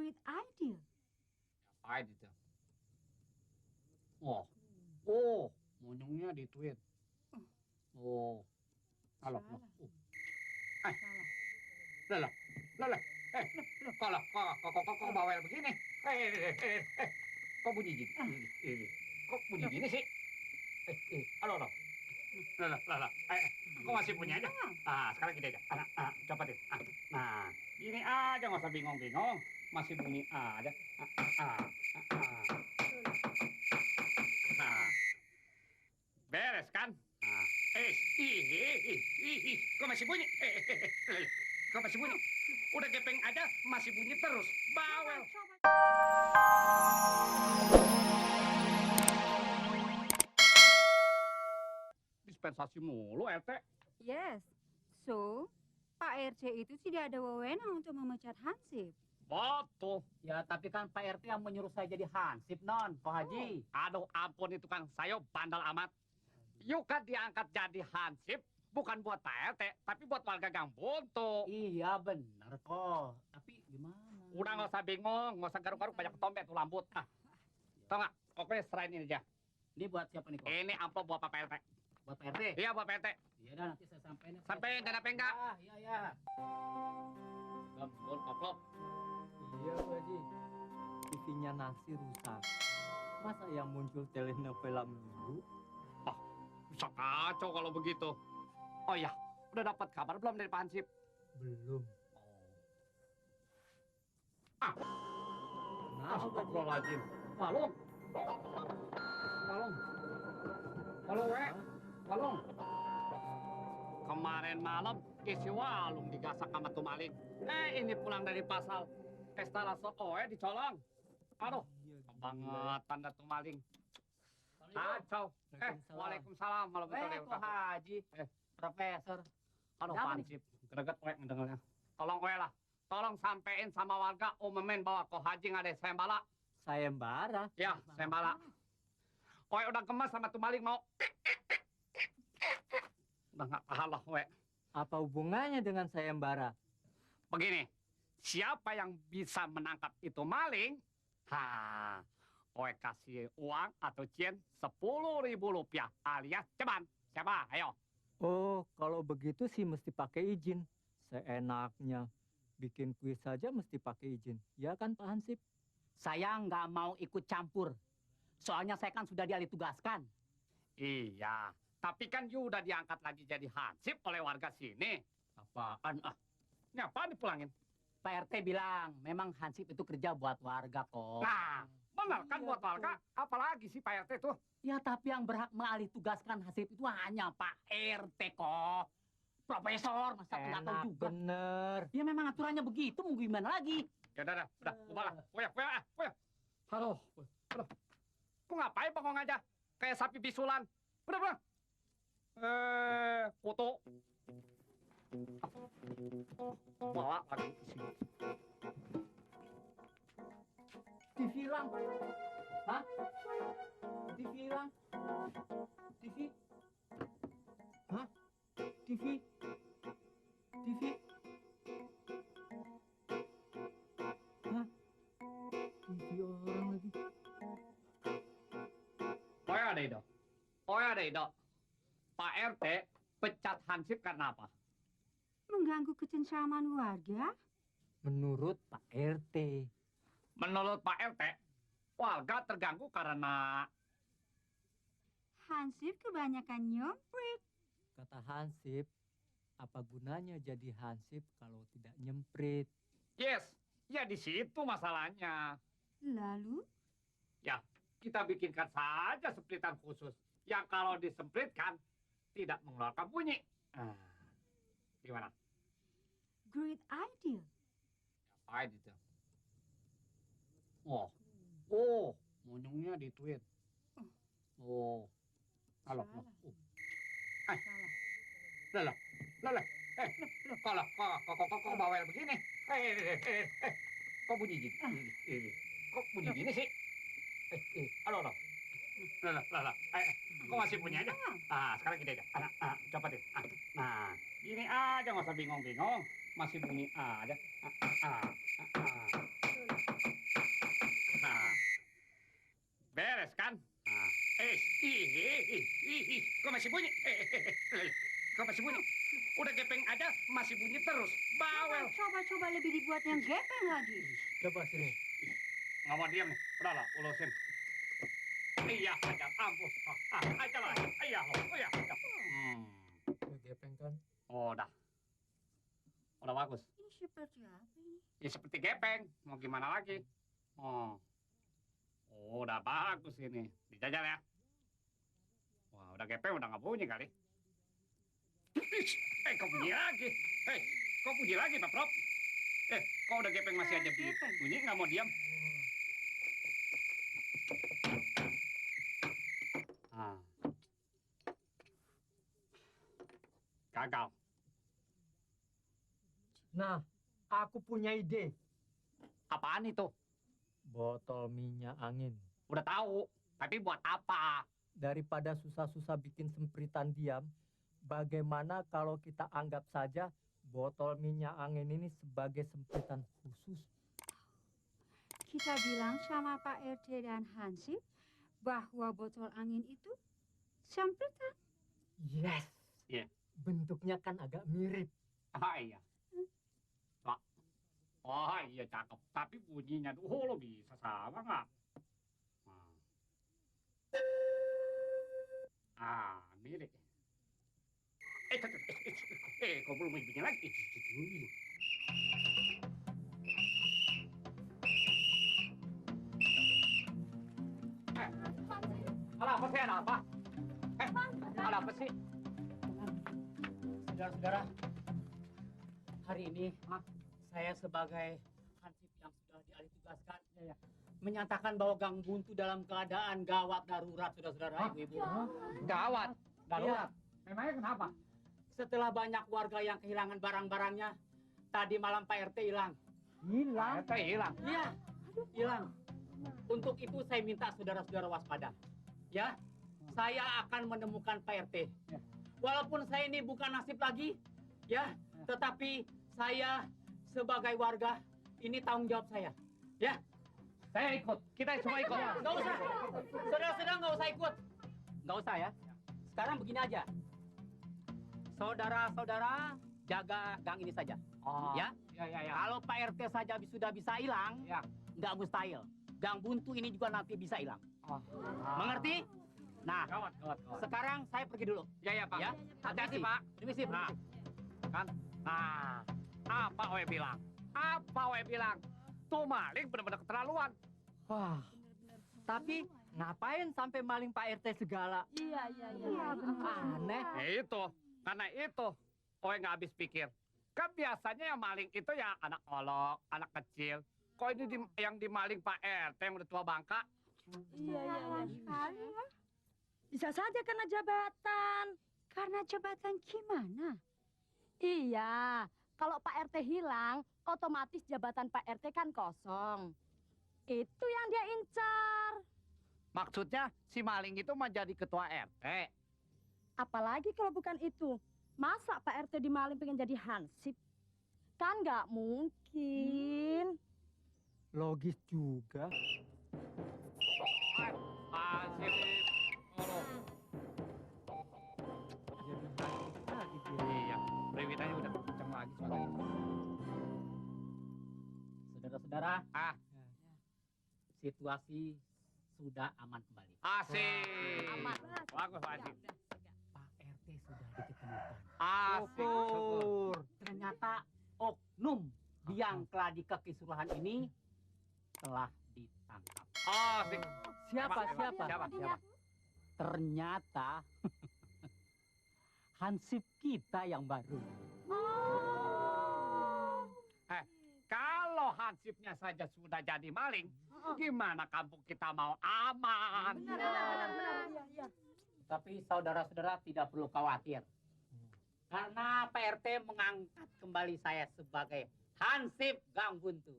Great idea. Ngapain itu? Oh, monyongnya di tweet. Oh, halo. Salah. Eh, Salah. lah. Kok bawel begini? Kok bunyi gini? Kok bunyi gini sih? Halo. Lah. Kok masih bunyi aja? Sekarang gini aja. Copotin. Nah, gini aja nggak usah bingung-bingung. Masih bunyi aja. Nah, beres kan? Kok masih bunyi? Kok masih bunyi? Udah gepeng aja masih bunyi terus. Bawel. Dispensasi mulu, RT. Yes. So, Pak RC itu tidak ada wewenang untuk memecat Hansip. Betul. Ya, tapi kan Pak RT yang menyuruh saya jadi hansip, Non, Pak Haji. Aduh, ampun itu kan saya bandel amat. Yuk kan diangkat jadi hansip, bukan buat Pak RT, tapi buat warga Gang Buntu. Iya, benar kok. Tapi gimana? Udah nggak usah bingung, nggak usah garuk-garuk banyak ketombe tuh lambut. Tau nggak? Oke, serain ini aja. Ini buat siapa nih, kok? Ini amplop buat Pak RT. Buat Pak RT? Iya, buat Pak RT. Iya dah, nanti saya sampein. Sampein, dan apa enggak? Iya. Belum, amplop. Iya, Pak Haji. TV-nya Nasi rusak. Masa yang muncul telenovela minggu? Bisa kacau kalau begitu. Oh iya, udah dapat kabar belum dari Pak Hansip? Belum. Kenapa, Astagfirullahaladzim. Walung. Kemarin malam isi walung digasak sama tuh maling. Ini pulang dari pasar. Estalase dicolong. Aduh, kebangetan dah tuh maling. Kacau. Waalaikumsalam. Malam betul deh. Pak Haji. Profesor. Aduh, Kenapa Pak Hansip. Greget ngedengarnya. Tolong lah. Tolong sampein sama warga Memen bahwa Ko Haji nggak ada sayembara. Sayembara. Ya, sayembara. Udah gemes sama tuh maling mau. Udah nggak tahan lah, Apa hubungannya dengan sayembara? Begini, siapa yang bisa menangkap itu maling? Kasih uang atau cian 10.000 rupiah alias ceban. Siapa? Ayo. Oh, kalau begitu sih mesti pakai izin. Seenaknya. Bikin kuis saja mesti pakai izin. Ya kan, Pak Hansip? Saya nggak mau ikut campur. Soalnya saya kan sudah dialih tugaskan. Iya, tapi kan you udah diangkat lagi jadi hansip oleh warga sini. Apaan? Ini apaan dipulangin? Pak RT bilang memang hansip itu kerja buat warga kok. Nah, benar kan buat warga? Apalagi sih Pak RT tuh? Ya tapi yang berhak mengalih tugaskan hansip itu hanya Pak RT kok. Profesor, masa nggak tahu juga? Bener. Ya memang aturannya begitu, mau gimana lagi? Ya udah, ubah lah. Aduh. Kok ngapain bengong aja? Kayak sapi bisulan. Udah. Foto. Bawa lagi ke sini. TV hilang. Hah? TV hilang. TV? Hah? TV? TV? Hah? TV orang lagi. Ada itu. Pak RT pecat hansip karena apa? Mengganggu ketentraman warga? Menurut Pak RT. Menurut Pak RT, warga terganggu karena Hansip kebanyakan nyemprit. Kata Hansip, apa gunanya jadi Hansip kalau tidak nyemprit? yes, ya di situ masalahnya. Lalu? Ya, kita bikinkan saja sempritan khusus yang kalau disempritkan tidak mengeluarkan bunyi. Gimana? Great idea. Ngapain itu? Monyongnya di tweet. Halo. Salah. Lah. Kok bawel begini? Kok bunyi gini? Kok bunyi gini sih? Halo. Lah. Kok masih punya aja? Sekarang gini aja. Copotin. Nah, gini aja nggak usah bingung-bingung. Masih bunyi aja. Beres kan? Nah, kok masih bunyi? Kok masih bunyi? Udah gepeng aja masih bunyi terus. Bawel. Coba lebih dibuat yang gepeng lagi. Coba sini. Nggak mau diam nih. Udah lah, ulusin. Iya, aja. Ampun. Aja lah. Iya, iya. Udah gepeng kan? Udah. Udah bagus. Ini seperti apa ini? Ya seperti gepeng. Mau gimana lagi? Udah bagus ini. Dijajal ya. Wah, udah gepeng udah nggak bunyi kali. Kok bunyi lagi? Kok bunyi lagi, Pak Prop? Kok udah gepeng masih aja bunyi, nggak mau diam? Gagal. Nah, aku punya ide. Apaan itu? Botol minyak angin. Udah tahu, tapi buat apa? Daripada susah-susah bikin sempritan diam, bagaimana kalau kita anggap saja botol minyak angin ini sebagai sempritan khusus? Kita bilang sama Pak RT dan Hansip bahwa botol angin itu sempritan. Yes. Iya. Bentuknya kan agak mirip. Iya. Oh iya cakep, tapi bunyinya lo bisa sama nggak? Mirip. Kok belum bunyi lagi? Ada apa sih? Ada apa? Ada apa sih? Saudara-saudara, hari ini saya sebagai Hansip yang sudah dialih tugaskan menyatakan bahwa Gang Buntu dalam keadaan gawat darurat, saudara-saudara, ibu-ibu. Gawat, Darurat. Memangnya kenapa? Setelah banyak warga yang kehilangan barang-barangnya, tadi malam Pak RT hilang. Hilang. Hilang. Iya, hilang. Untuk itu saya minta saudara-saudara waspada. Ya, saya akan menemukan Pak RT. Walaupun saya ini bukan nasib lagi, ya, tetapi saya sebagai warga ini tanggung jawab saya. Ya, Saya ikut. Kita semua ikut. nggak usah. Saudara-saudara nggak usah ikut. Nggak usah ya. Sekarang begini aja. Saudara-saudara jaga gang ini saja. Ya. Ya. Kalau Pak RT saja sudah bisa hilang, Ya. nggak mustahil. Gang Buntu ini juga nanti bisa hilang. Mengerti? Nah, Gawat. sekarang saya pergi dulu. Ya, Pak. Ya. Hati-hati, Pak. Permisi. Nah, kan? Nah, apa Oe bilang? Tuh maling benar-benar keterlaluan. Wah, tapi ngapain sampai maling Pak RT segala? Iya, benar. Aneh. Karena itu Oe nggak habis pikir. Kan biasanya yang maling itu ya anak olok, anak kecil. Kok ini yang dimaling Pak RT yang udah tua bangka? Iya sekali ya. Bisa saja karena jabatan. Karena jabatan gimana? Iya, kalau Pak RT hilang, otomatis jabatan Pak RT kan kosong. Itu yang dia incar. Maksudnya si maling itu mau jadi ketua RT. Apalagi kalau bukan itu. Masa Pak RT dimaling pengen jadi hansip? Kan nggak mungkin. Logis juga. Asik. Jadi hansip lagi dia. Iya, periwitannya udah kenceng lagi suaranya. Saudara-saudara, situasi sudah aman kembali. Asik. Aman. Bagus, Pak Asik. Pak RT sudah diketemukan. Syukur. Ternyata oknum yang keladi kekisruhan ini telah ditangkap. Asik. Siapa? Ternyata hansip kita yang baru. Kalau hansipnya saja sudah jadi maling, gimana kampung kita mau aman? Tapi saudara-saudara tidak perlu khawatir. Karena Pak RT mengangkat kembali saya sebagai hansip Gang Buntu.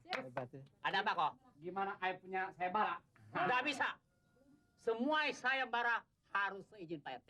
Hebat ya. Ada apa kok? Gimana ayah punya saya bara? Nggak bisa. Semua saya bara harus seizin Pak RT.